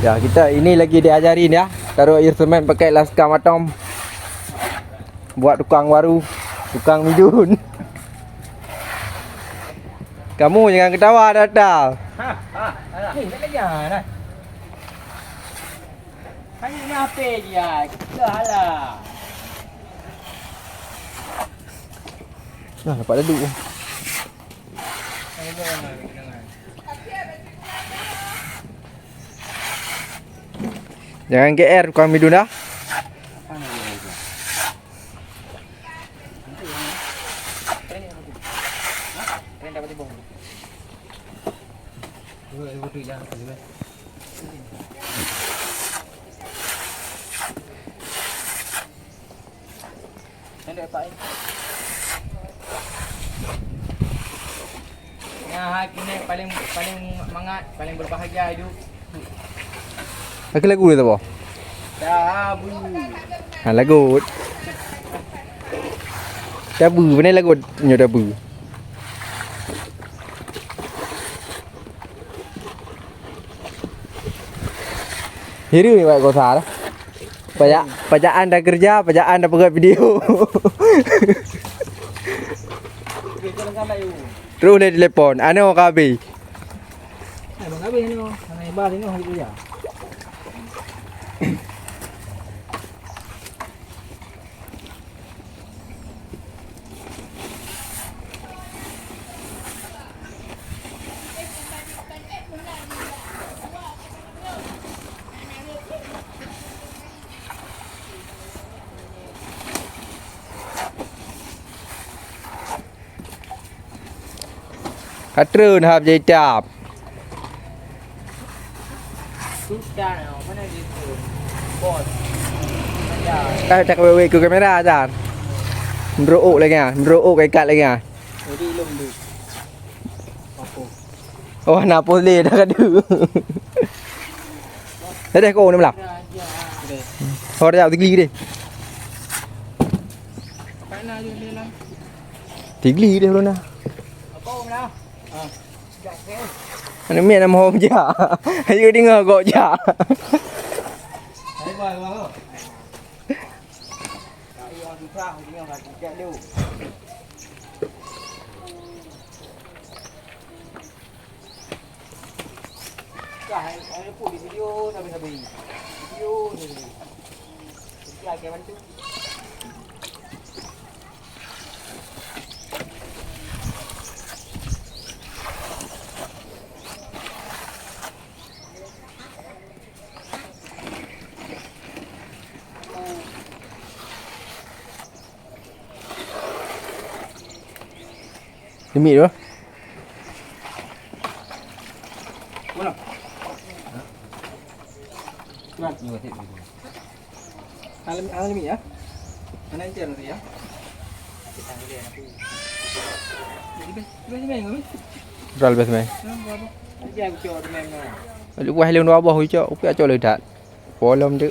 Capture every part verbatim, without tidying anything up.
Ya, kita ini lagi diajarin ya, taruh instrumen pakai laskar matom. Buat tukang baru, tukang midun. Kamu jangan ketawa, Data. Hah? Hah? Alah. Eh, nak kejar, nah. Kan ini apa je, ya? Kita halah. Nah, dapat dadu. Jangan G R tukang midun dah. Nyan hai keuneuk paléng, paléng mangat, paléng berbahagia hidup. Aku lagu dia tu apa? Tabu. Ha, lagu. Tabu, mana lagu nyo tabu? Hireuen buat kosa dah. Pajak, pajak anda kerja, pajak anda peugah video. Terus lé telepon, ano ka habéh. Eh, bang habéh ano, hana hebat ano, habéh kerja. Ka treun hab jai cap. Susah, mana dia tu? Bos. Ada. Eh, tak wewe ke kamera, Jan. Meureuok lagi ah, meureuok ikat lagi ah. Jadi lom tu. Apa? Oh, na pos lé dah kadu. Dah deh kau ni malam. Dah, dah. Hor dah tigli deh. Apa nak dia dalam? Tigli deh belum dah. Apa nak? Ah. Mana mian nama hom ja. Ayo dengar kok ja. Hai bang, bang. Ayo susah, dengar kok ja dulu. Kah, hai, hai, pun di video sabe-sabe. Video sabe-sabe. Kerja ke bantu. Demi tu. Mana? Tuan. Alam, alam ni ya. Mana yang nanti ya? Kita boleh nanti. Jadi best, best main kami. Ral best main. Nah, buat apa? Dia aku cakap dia main. Ada buah lem dua buah ucok, upi acok le dak. Polom tu.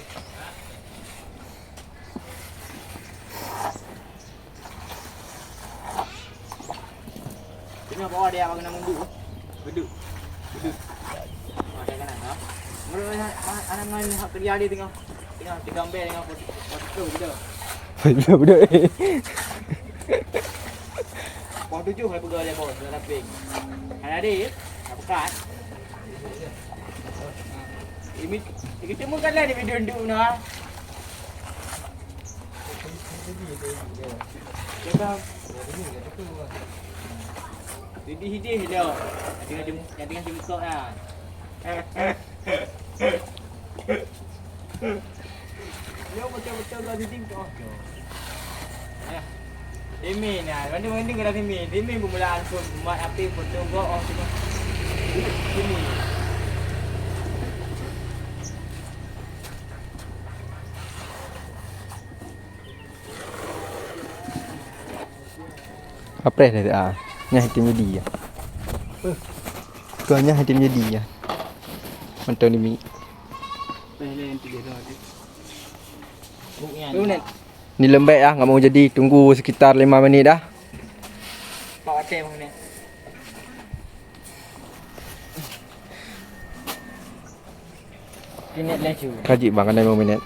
Tengah bawa dia abang kena mundur. Beduk. Beduk. Ada kena ha. Menurut anak ngan hak kerja dia tengah tengah digambel dengan foto gitu. Beduk beduk. Poh tujuh hai peugah dia bos dalam ping. Hai ada ya. Apa kat? Ini kita mungkin lah di video dulu nah. Jadi hidih dah. Yang tengah jem-, yang tengah jengkok lah. Yo betul-betul dah dinding tu. Demi nah, mana mana kena demi. Demi bermula langsung mat api betul kok oh sini. Sini. Apreh dah ah. Nyah item jadi ya. Kau nyah item jadi ya. Mantap ni mi. Ni lembek ah, nggak mau jadi. Tunggu sekitar lima menit dah. Pak Aceh mana? Ka jeuet bang, keunan lima minit.